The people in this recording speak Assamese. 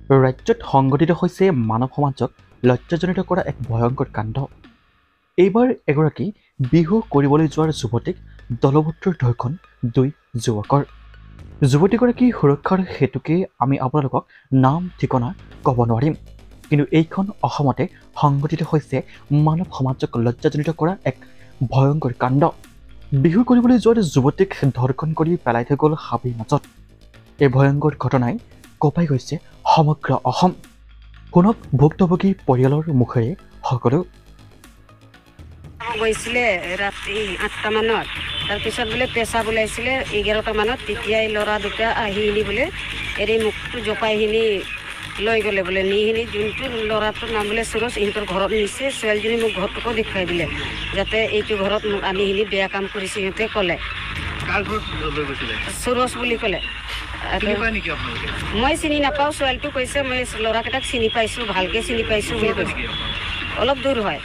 ৰাজ্যত সংঘটিত হৈছে মানৱ সমাজক লজ্জাজনিত কৰা এক ভয়ংকৰ কাণ্ড। এইবাৰ এগৰাকী বিহু কৰিবলৈ যোৱাৰ যুৱতীক দলবদ্ধ ধৰ্ষণ দুই যুৱকৰ। যুৱতীগৰাকী সুৰক্ষাৰ হেতুকে আমি আপোনালোকক নাম ঠিকনা ক'ব নোৱাৰিম, কিন্তু এইখন অসমতে সংঘটিত হৈছে মানৱ সমাজক লজ্জাজনিত কৰা এক ভয়ংকৰ কাণ্ড। বিহু কৰিবলৈ যোৱাৰ যুৱতীক ধৰ্ষণ কৰি পেলাই থৈ গ'ল হাবিৰ মাজত। এই ভয়ংকৰ ঘটনাই কঁপাই গৈছে সমগ্ৰ অসম। শুনক ভুক্তভোগী পৰিয়ালৰ মুখেৰে সকলো। গৈছিলে ৰাতি 8টামানত, তাৰপিছত বোলে পেচাব ওলাইছিলে 11টামানত। তেতিয়াই ল'ৰা দুটা আহি কিনি বোলে এৰি মুখটো জপাইখিনি লৈ গ'লে বোলে। নিখিনি যোনটো ল'ৰাটোৰ নাম বোলে সুৰজ, ইহঁতৰ ঘৰত নিছে। ছোৱালীজনী মোক ঘৰটোকো দেখুৱাই দিলে, যাতে এইটো ঘৰত মোক আনিখিনি বেয়া কাম কৰিছে সিহঁতে ক'লে। সুৰজ বুলি ক'লে। মই চিনি নাপাওঁ, ছোৱালীটো কৈছে মই ল'ৰাকেইটাক চিনি পাইছোঁ, ভালকৈ চিনি পাইছোঁ বুলি কৈছে। অলপ দূৰ হয়।